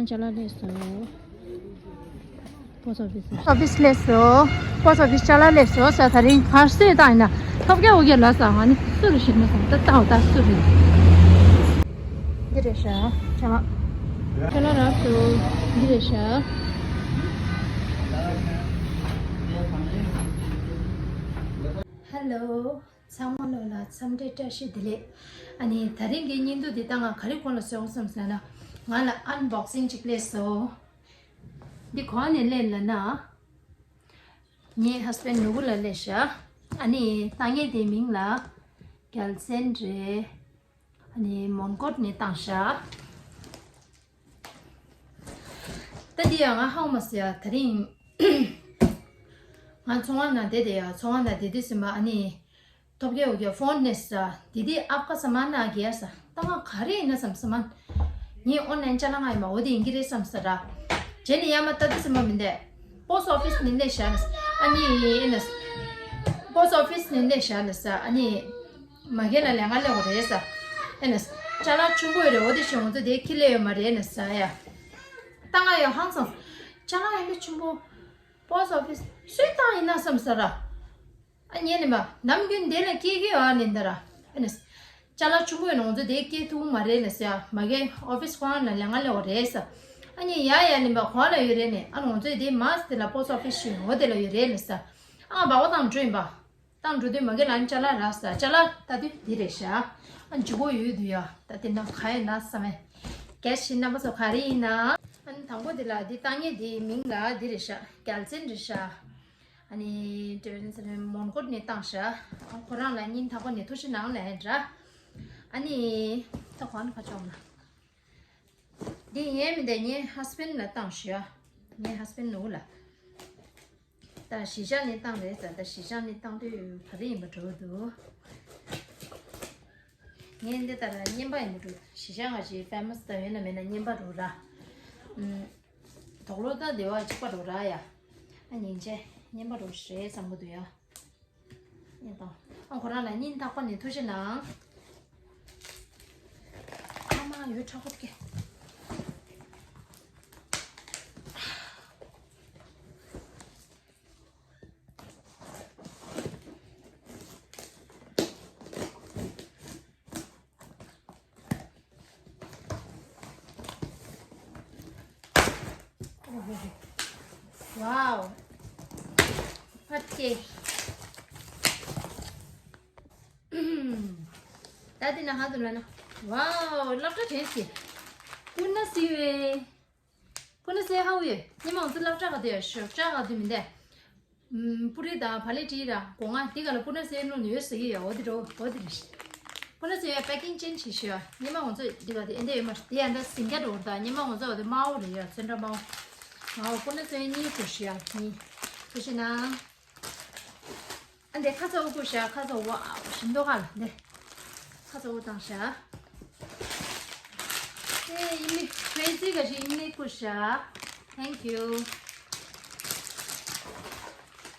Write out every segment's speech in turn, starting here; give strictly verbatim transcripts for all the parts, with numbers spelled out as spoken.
ཅ་ལག་སླེབས་སོང་། པོ་སི་ཨོ་ཕི་སི། ཨོ་ཕི་སི་སླེབས་སོང་། པོ་སི་ཨོ་ཕི་སི་ཅ་ལག་སླེབས་སོང་ཟེར། ད་རིང་གར་སོས་བཏང་ཡིན་ན་ཐོབ་སྐལ་འོ་བརྒྱལ་ལ་ཟ། ང་ནི་སུ་རུ་ཞིག་ན་ཟ། ད་ལྟ་འོ་ད་སུ་རུ། འདི་རེད་ཤག་ཅ་ལག་ཅ་ལག་རག་སོང་། འདི་རེད་ཤག་ཧེ་ལོ། ཚང་མ་ལོ་ལ་འཚམས་འདྲི་བཀྲ་ཤིས་བདེ་ལེགས། ཨ་ནི་ད་རིང་གི་བརྙན་ཐུང་འདི་ད་ང་ག་རེ་སྐོར་ལ་བཟོས་སོང་ཟེར་ན། ང་ལ་ཨན་བོག་སིང་ཅིག་སླེབས་སོང་། འདི་ག་ནས་སླེབས་ལབ་ན། ངའི་ཧ་སི་བྷེན་ཌི་ནོར་བུ་ལགས་སླེབས་ཤག་ཨ་ནི་ལྟ་མཁན་དེའི་མིང་ལ་རྒྱལ་མཚན་རེད། ཨ་ནི་མོན་གྷོ་ནས་བཏང་ཤག་ད་འདི་ཡང་ང་ཧ་གོ་མ་སོང་ཡ། ད་རིང་ང་ཚོང་ཁང་ནང་བསྡད་དེ་ཡ། ཚོང་ཁང་ནང་བསྡད་དུས་ཙམ་པ་ཨ་ནི་ཐོབ་སྐལ་འོ་བརྒྱལ་ཕོན་ནས་ཟ། དེ་དེ་ཨབ་ཀ་ས་མ་ན་གེ་ཟ། ད་ང་ག་རེ་ཡིན་ན་བསམ་ས་མ། ངས་ཨོན་ལན་ཅ་ལག་ང་ཡིན་པ་འོ་དེ་ཡིན་གྱི་རེད་བསམ་ས་ར། རྗེས་ནས་ཡར་མར་ལྟ་དུས་ཙམ་པ་མི་འདུག་པོ་སི་ཨོ་ཕི་སི་ནས་སླེབས་ཤག་ལབ་ས། ཨ་ནི་ཨེ་ན། པོ་སི་ཨོ་ཕི་སི་ནས་སླེབས་ཤག་ལབ་ས། ཨ་ནི་མ་གེ་ལ་ལས་ང་སླེབས་འོ་རེད་ཟ། ཨེ་ན། ཅ་ལག་ཆུང་པོ་ཡོད་རེད། འོ་དེ་བཞིན་ང་ཚོ་དེ་ཁྱི་ལས་ཡོད་མ་རེད་ལབ་ས་ཡ། ད་ང་ཡང་ཧང་སངས། ཅ་ལག་ཡིན་ན་ཆུང་པོ། པོ་སི་ཨོ་ཕི་སི་སུས་བཏང་ཡིན་ན་བསམ་ས་ར། ཨ་ཉན་ནི་མ་ནམ་རྒྱུན་དེ་ལ་སྐྱེལ་གི་ཡོད་ཨ་ནི་འདི་ར། ཨ་ནི། ཅ་ལག་ཆུང་ངུ་ཡིན་ན་ང་ཚོ་དེ་སྐྱེལ་ཐུབ་མ་རེད་ལབ་ས་ཡ། མ་གི་ཨོ་ཕི་སི་ཁོ་རང་ལ་ལས་ང་ལས་འོ་རེད་ས། ཨ་ནི་ཡ་ཡ་ནི་མ་གོ་ལ་ཡོད་རེད་ནི། ཨ་ང་ཚོ་དེ་མ་སི་དེ་ལ་པོ་སི་ཨོ་ཕི་སི་ཞིག་འོ་དེ་ལ་ཡོད་རེད་ལབ་ས། ཨ་ང་བ་བ་དང་འགྲོ་ཡིན་པ། དང་འགྲོ་དུས་མ་གི་ལ་ནི་ཅ་ལག་རག་ས། ཅ་ལག་ལྟ་དུས་འདི་རེད་ཤག་ཨ་འཇུ་གོ་ཡོད་དུས་ཡ། ད་དེ་ན་ག་ཡིན་ན་བསམ་མེད། གལ་སྲིད་རྣམ་པ་ཚོ་ག་རེ་ཡིན་ན། ཨ་ནི་དང་པོ་དེ་ལ་འདི་ལྟ་མཁན་དེའི་མིང་ལ་འདི་རེད་ཤག་རྒྱལ་མཚན་རེད་ཤག་ཨ་ནི་དྲན་ཚེ་མོན་གྷོ་ནས་བཏང་ཤག་ཁོ་རང་ལ་སྙིང་ཐག་པ་ནས་ཐུགས་རྗེ་གནང་ལབ་ཡིན་འདྲ། ཨ་ནི་ད་གོ་ནི་ཁ་ཕྱོགས་ན། འདི་ངའི་མི་འདི་ངའི་ཧ་སི་བྷེན་ཌི་ལ་བཏང་ཤག་ངའི་ཧ་སི་བྷེན་ཌི་ནོར་བུ་ལ། ད་གཞིས་ཆགས་ནས་བཏང་རེད་ཟེར། ད་གཞིས་ཆགས་ནས་བཏང་དུས་ག་རེ་ཡིན་པ་འགྲོ་འདུག་ངས་འདི་ལྟར་རྔན་པ་ཡིན་པ་འགྲོ། གཞིས་ཆགས་ང་ཞིག་ཕེ་མ་སི་ད་ཡོད་ན་མེད་ན་རྔན་པ་འགྲོ་ར། ཨུམ། དོག་ལོ་ད་སྡེ་བ་གཅིག་པ་འགྲོ་ར་ཡ། ཨ་ཉིན་བྱས་རྔན་པ་འགྲོ་རེད་བསམ་གི་འདུག་ཡ། ཨེ་ད། ཨ་ཁོ་རང་ལ་སྙིང་ཐག་པ་ནས་ཐུགས་རྗེ་གནང་། ཨ་མ་ཡོད་ཁྲག་པོ་དེ། Wow. ཕ་ཏེ། ད་དེ་ན་ཧ་དུ་ལ་ན། Wow, སློབ་གྲྭ་དྲན་སི། ཀུན་ན་སི་བེ། ཀུན་ན་སི་ཧ་ཝེ། ཉི་མ་འོང་ཚོ་སློབ་གྲྭ་ག་དུ་ཡ་ཤོ་ཀྲ་ག་དུ་མི་འདས། ཨུམ། པུ་རི་དང་བ་ལི་ཏི་ར་གོ་ང་དེ་ག་ལ་པུ་ན་སེ་ལོ་ནུས་ཟེར་གི་ཡོད། འོ་དེ་རོ་འོ་དེ་རེད། པུ་ན་སེ་ཡ་པེ་ཀིང་ཅན་ཆེ་ཤོས་ཡ། ཉི་མ་ང་ཚོ་འདི་ག་དེ་ཨེ་འདྲ་ཡོད་མ་རེད། དེ་ཡ་འདྲ་སིང་ག་འགྲོ་ད། ཉི་མ་ང་ཚོ་འོ་དེ་དམར་པོ་རེད་ཡ། ཚོན་ཁྲ་དམར་པོ། ང་འོ་པུ་ན་སེ་གཉིས་ཁུར་ཤོས་ཡ་གཉིས། ཁུར་ཤོས་ན། ཨ་འདི་ཁ་ཚ་འུ་ཁུར་ཤོས་ཡ། ཁ་ཚ་འུ་ཨ་ཞིམ་མདོག་ག་ལ་འདི། ཁ་ཚ་འུ་བཏང་ཤོས་ཡ། ཨེ་ཡིན་ནི་ཁྲེ་ཛི་ག་ཞིག་ཡིན་ནི་ཁུར་ཤོས་ཡ། Thank you.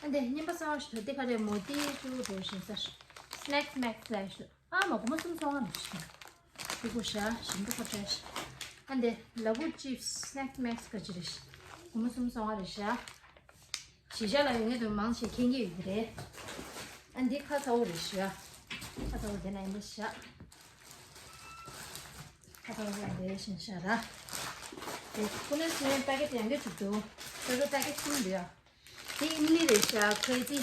ཨ་འདི་རྔན་པ་གསར་པ་ཞིག་ཐོན། འདི་ག་རེ་མོ་ཏི་ཅུ་འགྲོ་བཞིན་ས། Snacks Max ལ་ཞུ། ཨ་མ་སྒོར་མོ་སུམ་སོ་ལྔ་རེད་ཤག་འདི་ཁུར་ཤོས་ཡ། ཞིམ་པོ་ཁ་བྲལ་ཤག་ཨ་འདི་ལ་བུ་ཅིབ་སི་Snacks Max ག་ཅི་རེད་ཤག་སྒོར་མོ་སུམ་སོ་ལྔ་རེད་ཤག་གཞིས་ཆགས་ལ་ཡོད་མཁན་དུ་མང་ཆེ་མཁྱེན་གྱི་ཡོད་ཀྱི་རེད། ཨ་འདི་ཁ་ཚ་བོ་རེད་ཤག་ཁ་ཚ་བོ་དེ་ན་ཡིན་པ་ཤག་ཁ་ཚ་བོ་དེ་བཞིན་ཤག་ར། དེ་ཁོ་ནས་སོན་པེ་ཀེ་ཊི་ཡང་གི་ཚུགས་འདུག་ཁོ་ཚོ་པེ་ཀེ་ཊི་གསུམ་འདུག་ཡ། དེ་ཨིམ་ལི་རེད་ཤག་ཁོའི་དེ།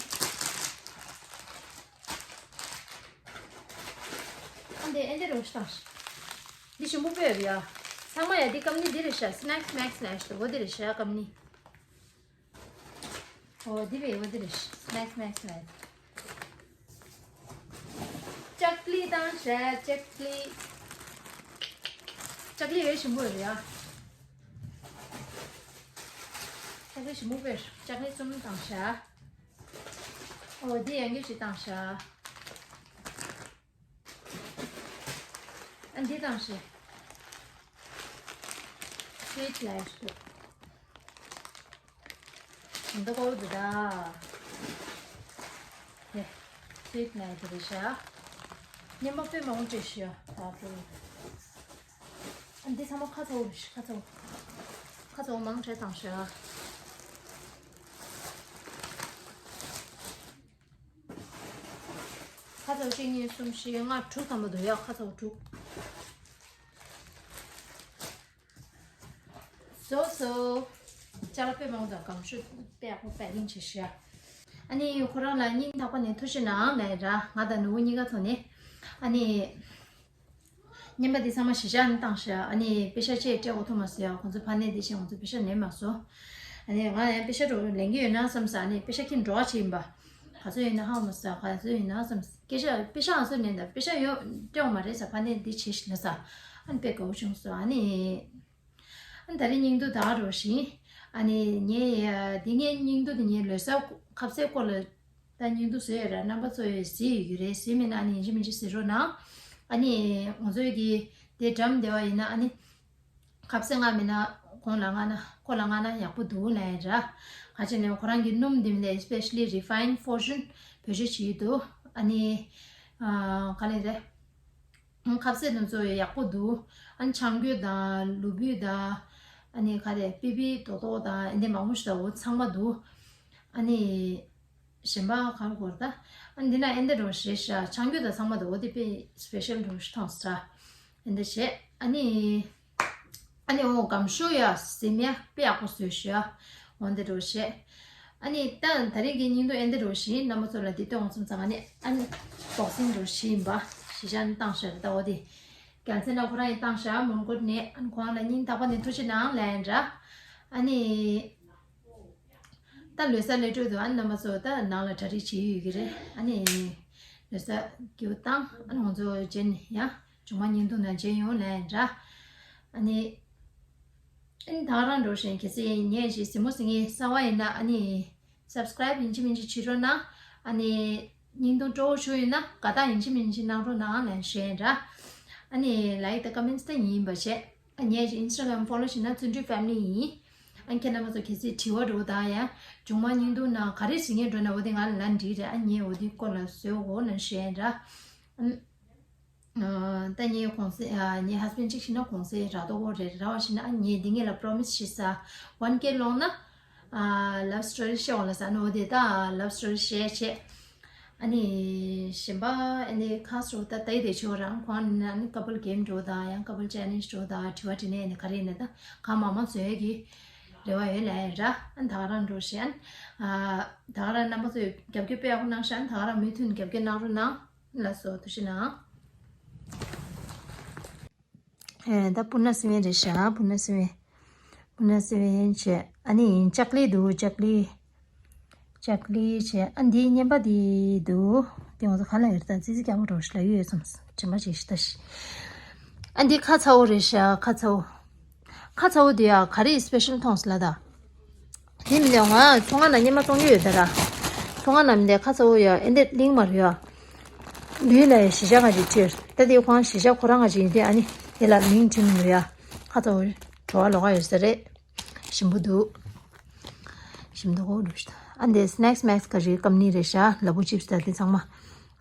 ཨ་འདི་ཨེ་འདི་རོ་ཤི་དང་། འདི་ཞིམ་པོ་དཔེ་ཡོད་ཡ། ཚང་མ་ཡ་འདི་ཀམ་ནི་འདི་རེད་ཤག Snacks Max ལ་ཡ་ཤི་འོ་འདི་རེད་ཤག་ཀམ་ནི། འོ་འདི་བས་འོ་འདི་རེད་ཤག Snacks Max ལ་ཡ། ཅག་ལི་དང་ཤག་ཅག་ལི། ཅག་ལི་བས་ཞིམ་པོ་ཡོད་ཡ། ཅག་ལི་ཞིམ་པོ་དཔེ་ཅག་ལི་གསུམ་དང་ཤག་འོ་འདི་ཡང་གི་ཅིག་དང་ཤག་ཨ་འདི་དང་ཤག Sweet Life ཞུ། འདི་གོ་འདི་ད། དེ། Sweet Life དེ་རེད་ཤག་རྔན་པ་དཔེ་མང་པོ་སྤྲད་ཤག་ད་དེ། ཨ་འདི་ཚང་མ་ཁ་ཚ་བོ་རེད་ཤག་ཁ་ཚ་བོ། ཁ་ཚ་བོ་མང་དྲགས་བཏང་ཤག་ཁ་ཚ་བོ་གཅིག་གཉིས་གསུམ་བཞི་ལྔ་དྲུག་ཙམ་པ་འདུག་ཡ། ཁ་ཚ་བོ་དྲུག་བཟོ་བཟོ། ཅ་ལག་དཔེ་མང་དང་གང་ཤོད་དཔེ་ཡག་པོ་པེ་ཀིང་བྱེད་ཤག་ཨ་ནི་ཁོ་རང་ལ་སྙིང་ཐག་པ་ནས་ཐུགས་རྗེ་གནང་ལབ་ར། ང་དང་ནུ་བོ་གཉིས་ཀ་ཐོག་ནས། ཨ་ནི། རྔན་པ་འདི་ཚང་མ་གཞིས་ཆགས་ནས་བཏང་ཤག་ཨ་ནི་པེ་ཤ་ཅིག་སྤྲད་དགོས་ཐུག་མ་སོང་ཡ། ཁོང་ཚོ་ཕར་ནས་འདི་བྱས་ཁོང་ཚོ་པེ་ཤ་ལེན་མ་སོང་། ཨ་ནི་ང་ཡང་པེ་ཤ་འགྲོ་ལེན་གྱི་ཡོད་ན་བསམ་ས། ཨ་ནི་པེ་ཤ་ཁྱེར་འགྲོ་བ་ཅིག་ཡིན་པ། ག་ཚོད་ཡིན་ན་ཧ་མ་སོང་། ག་ཚོད་ཡིན་ན་བསམ། སྐད་ཆ་པེ་ཤ་ང་ཚོ་ལེན་ད་པེ་ཤ་ཡོད་སྤྲད་འོང་མ་རེད་ས། ཕར་ནས་འདི་བྱས་ཤི་ན་ས། ཨ་ནི་དཔེ་དགའ་བོ་བྱུང་སོང་། ཨ་ནི། ཨ་ནི་ད་རེས་སྙིང་སྡུག་ད་རོ་ཞིང་། ཨ་ནི་ངས་འདི་ངའི་སྙིང་སྡུག་དེ་ངའི་ལོ་གསར་ཁ་ཟས་སྐོར་ལ། ད་སྙིང་སྡུག་བཟོས་ཡོད་ར། རྣམ་པ་ཚོ་ཡོད་གཟིགས་ཡོད་ཀྱི་རེད། གཟིགས་མེད་ན་ཨ་ནི་ཡིན་གཅིག་མིན་གཅིག་གཟིགས་རོགས་གནང་། ཨ་ནི་ང་ཚོའི་གི་དེ་འགྲམ་བསྡད་པ་ཡིན་ན་ཨ་ནི་ཁ་ཟས་མངགས་མེད་ན་ཁོང་ལ་མངགས་ན་ཁོ་ལ་མངགས་ན་ཡག་པོ་འདུག་ལབ་ཡིན་ར། ག་ཅི་ནས་ཁོ་རང་གི་སྣུམ་འདི་མི་འདྲ་especially refined fortune བེད་སྤྱོད་བྱེད་ཀྱི་འདུག་ཨ་ནི་ཨ་ག་ལེ་རེད། ཁ་ཟས་དེ་ཚོ་ཡག་པོ་འདུག་ཨ་ནི་ཆང་རྒྱུ་དང་ལུག་སྤོས་དང་། ཨ་ནི་ག་རེ་པི་པི་རྡོག་རྡོག་དང་ཨ་ནི་མང་པོ་ཞིག་དང་འོ་ཚང་མ་འདུག་ཨ་ནི་གཞན་པ་ག་རེ་དགོས་རེད་ད། ཨ་ནི་འདི་ན་ཨེ་འདྲ་འདྲ་བོ་རེད་ཤག་ཆང་རྒྱུ་དང་ཚང་མ་འདུག་འོ་དེ་དཔེ་special འདྲ་བོ་ཞིག་མཐོང་སོང་ད། ཨེ་འདྲ་བྱས་ཨ་ནི། ཨ་ནི་འོ་སྒམ་ཤོ་ཡ་ཟིམ་ཡ་དཔེ་ཡག་པོ་བཟོས་ཤག་འོ་འདི་འདྲ་བོ་བྱས། ཨ་ནི་ད་ད་རེས་ཀྱི་སྙིང་སྡུག་ཨེ་འདི་འདྲ་བོ་ཞིག་རྣམ་པ་ཚོ་ལ་འདི་སྟོན་འོང་མཚམས་ཚང་ཨ་ནི་ཨ་ནི་སྦོག་སིང་འདྲ་བོ་ཞིག་ཡིན་པ་གཞིས་ཆགས་ནས་བཏང་ཤག་རེད་ད། འོ་དེ་རྒྱལ་མཚན་ལ་ཁོ་རང་ཡིན་བཏང་ཤག་མོན་གྷོ་ནས། ཨ་ནི་ཁོ་རང་ལ་སྙིང་ཐག་པ་ནས་ཐུགས་རྗེ་གནང་ལབ་ཡིན་ར། ཨ་ནི་ད་ལོ་གསར་སླེབས་འགྲོ་འདུག་ཨ་ནི་རྣམ་པ་ཚོ་ད་ནང་ལ་གྲ་སྒྲིག་བྱེད་ཡོད་ཀྱི་རེད། ཨ་ནི་ལོ་གསར་སྐྱིད་པོ་བཏང་། ཨ་ནི་ང་ཚོ་རྗེས་ནས་ཡང་། བྱུང་བ་ཉིན་དུ་ན་མཇལ་ཡོང་ལབ་ཡིན་ར། ཨ་ནི། ཨ་ནི་ད་ག་རང་འགྲོ་བཞིན་གལ་སྲིད་ངས་ཞིག་གཟིགས་མོ་གཟིགས་ངེས་གསར་བ་ཡིན་ན་ཨ་ནི། subscribe ཡིན་གཅིག་མིན་གཅིག་བྱེད་རོགས་གནང་། ཨ་ནི། སྙིང་སྡུག་སྤྲོ་བོ་ཞུ་ཡིན་ན་དགའ་རྟགས་ཡིན་གཅིག་མིན་གཅིག་གནང་རོགས་གནང་ལབ་བཤད་ཡིན་ར། ཨ་ནི་like དང་comments ད་ཡིན་པ་བྱས། ཨ་ངས་ཞིག་Instagram follow བྱས་ན་བརྩོན་འགྲུས་family ཡིན། ཨ་ཁྱེད་རྣམ་པ་ཚོ་གལ་སྲིད་དྲི་བ་འགྲོ་དང་ཡང་། བྱུང་བ་ཉིན་དུ་ན་ག་རེ་གཟིགས་ངེས་འགྲོ་ན་འོ་དེ་ང་ལ་ལན་འདྲི་རེད། ཨ་ངས་འོ་དེ་སྐོར་ལ་བཟོས་འོ་ལབ་བཤད་ཡིན་ར། ཨ། ད་ངའི་གོང་ས། ཨ། ངའི་husband གཅིག་ཤི་ན་གོང་ས་ར་ཏོ་གོ་རེད། ར་བ་ཤི་ན་ཨ་ངས་འདི་ངེད་ལ་promise བྱེད་ས། one K སློང་ན། ཨ། love story བཤད་འོང་ལ་ས་ནོ་དེ་ད་love story བཤད་བྱེད། ཨ་ནི་གཞན་པ་ཨ་ནི་ཁ་སོ་ད་ད་ཡི་དེ་ཆོ་རང་ཁོང་ནི་ཨ་ནི་couple game འགྲོ་དང་ཡང་couple challenge འགྲོ་དང་དྲི་བ་དྲི་ནས་ནི་ག་རེ་ནི་ད་གང་མང་མང་བཟོས་ཀྱི་རེ་བ་ཡོད་ལ་ཡ་ར། ཨ་ད་ག་རང་འགྲོ་བཤད། ཨ་ད་ག་རང་རྣམ་པ་ཚོས་རྒྱབ་སྐྱོར་དཔེ་ཡག་པོ་གནང་ཤག་ད་ག་རང་མུ་མཐུད་རྒྱབ་སྐྱོར་གནང་རོགས་གནང་། ལགས་སོ་ཐུགས་རྗེ་གནང་། ཨེ་ད་སྤུ་ན་སེ་བན་རེད་ཤག་སྤུ་ན་སེ་བན། སྤུ་ན་སེ་བན་བྱས། ཨ་ནི་ལྕགས་ལི་འདུག་ལྕགས་ལི། ལྕགས་ལི་བྱས། ཨ་འདི་བརྙན་པ་འདི་འདུག་དེ་ང་ཚོ་ག་ལ་ཡོད་ད། ཙི་ཙི་རྒྱག་པ་འགྲོ་ཤི་ལ་ཡོད་ཙམ་དྲན་པ་བྱེད་ཤི་ད་ཤི། ཨ་འདི་ཁ་ཚ་བོ་རེད་ཤག་ཁ་ཚ་བོ། ཁ་ཚ་བོ་དེ་ཡ་ག་རེ་special མཐོང་སོང་ལ་ད། དེ་མིན་ལས་ང་ཚོང་ཁང་ནང་སྙེ་མ་བཙོང་གི་ཡོད་ད་ར། ཚོང་ཁང་ནང་མི་དེ་ཁ་ཚ་བོ་ཡ་ཨེ་འདྲས་གླིང་མ་རེད་ཡ། ལུས་ལ་ཡ་གཞིས་ཆགས་ང་ཅིག་ཁྲིར་ད་དེ་ཁོང་གཞིས་ཆགས་ཁོ་རང་ང་ཅིག་ཡིན་དེ། ཨ་ནི་དེ་ལ་མིང་ཁྲིམ་ཡོད་ཡ། ཁ་ཚ་བོ་བྲོ་བ་ལོག་ག་ཡོད་ས་རེད། ཞིམ་པོ་འདུག་ཞིམ་འདུག་གོ་འདུག་ཤི་ད། ཨ་འདི་snacks max ག་རེ་ཀམ་ནི་རེད་ཤག་ལ་ཕུག་chips ད་དེ་ཚང་མ།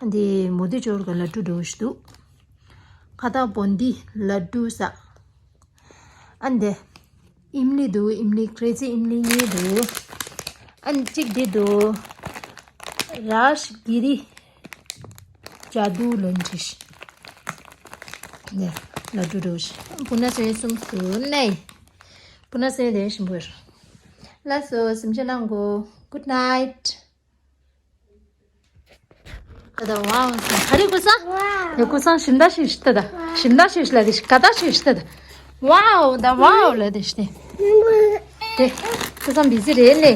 ཨ་འདི་མོ་དི་ཅོར་ག་ལ་ཀྲུ་འདུག་ཤི་འདུག་ཁ་ཏ་བོན་དི་ལ་ཀྲུ་ས། ཨ་འདི། ཨིམ་ལི་འདུག་ཨིམ་ལི་crazy ཨིམ་ལི་གཉིས་འདུག་ཨ་ནི་གཅིག་འདི་འདུག་རཱཇ་གི་རི་ཇ་དུ་ལོན་ཅིས། ནེ་ལ་ཀྲུ་འདུག་སྤུ་ན་སེ་གསུམ་འདུག་ནེ། སྤུ་ན་སེ་དེ་ཞིམ་པོ་ཡོད། ལགས་སོ་གཟིམ་ཆ་གནང་གོ། Good night། ད་ད་ཝའོ། ག་རེ་ཀུ་སང་། དེ་ཀུ་སང་ཞིམ་ད་ཞིག་ཤི་ད་ད། ཞིམ་ད་ཞིག་ལ་དེ་ཞིག་ག་ད་ཞིག་ཤི་ད་ད། ཝའོ་ད་ཝའོ་ལ་དེ་ཞིག་དེ། དེ་ཀུ་སང་བི་ཟི་རེད་ལེ།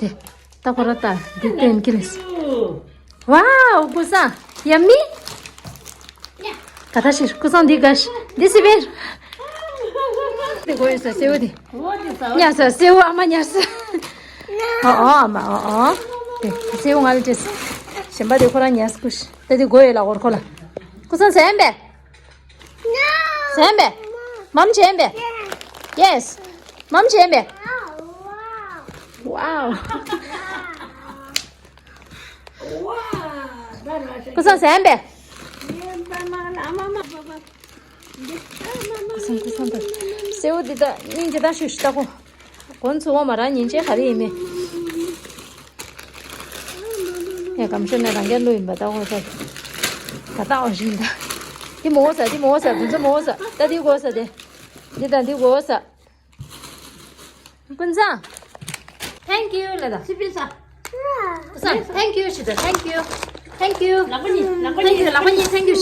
དེ་ད་ཁོ་ར་ད་དེ་སྟོན་གི་ལེ། ཝའོ་ཀུ་སང་ཡ་མི། ག་ད་ཞིག་ཀུ་སང་འདི་ག་ཤི་འདི་སི་བེར། དེ་གོ་ཡོད་ས་སེའུ་དེ། ཉར་ས་སེའུ་ཨ་མ་ཉར་ས། ཨོ་ཨོ་ཨ་མ་ཨོ་ཨོ། དེ་སེའུ་ང་ལ་སྤྲད་ས། གཞན་པ་དེ་ཁོ་རང་ཉར་ས་ཀུ་ཤི། ད་དེ་གོ་ཡོད་ལ་འོར་ཁོ་ལ། ཀུ་སང་ཟ་ཡིན་པས། ཟ་ཡིན་པས། མམ་བྱས་ཡིན་པས། Yes། མམ་བྱས་ཡིན་པས། Wow། ཀུ་སང་ཟ་ཡིན་པས། ཀུ་སང་ཀུ་སང་ད། སེའུ་འདི་ད་སྙིང་རྗེ་ད་ཞུ་ཞུ་ད་གོ། འོན་ཚུ་བ་མ་རང་ཉིན་ཆེ་ག་རེ་ཡིན་མེད། ཡ་གམ་ཤོ་ནས་རང་རྒྱ་ལུ་ཡིན་པ་ད་འོ་ད། ད་ད་འོ་ཞིག་ད། དེ་མོ་ས་དེ་མོ་ས་དུ་ཚོ་མོ་ས་ད་དེ་གོ་ས་དེ། འདི་དང་འདི་གོ་ས། ཀུན་བཟང་། Thank you ལ་ད། སི་པི་ས། ཀུན་བཟང་། Thank you ཞིག་ད། Thank you། Thank you། ལག་པ་གཉིས། ལག་པ་གཉིས། Thank you། ལག་པ་གཉིས། Thank you།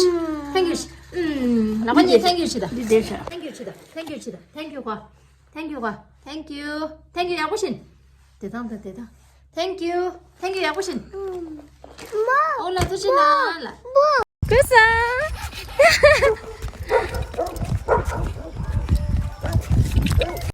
Thank you། ཨུམ། ལག་པ་གཉིས། Thank you ཞིག་ད། འདི་བསྡད་ཤག Thank you ཞིག་ད། Thank you ཞིག་ད། Thank you གོ། Thank you གོ། Thank you། Thank you ཡག་པོ་བྱིན། དེ་དང་ད་དེ་དང་། Thank you། Thank you ཡག་པོ་བྱིན། ཨོ་ལ་ཐུགས་རྗེ་གནང་ལ། ཀུན་བཟང་།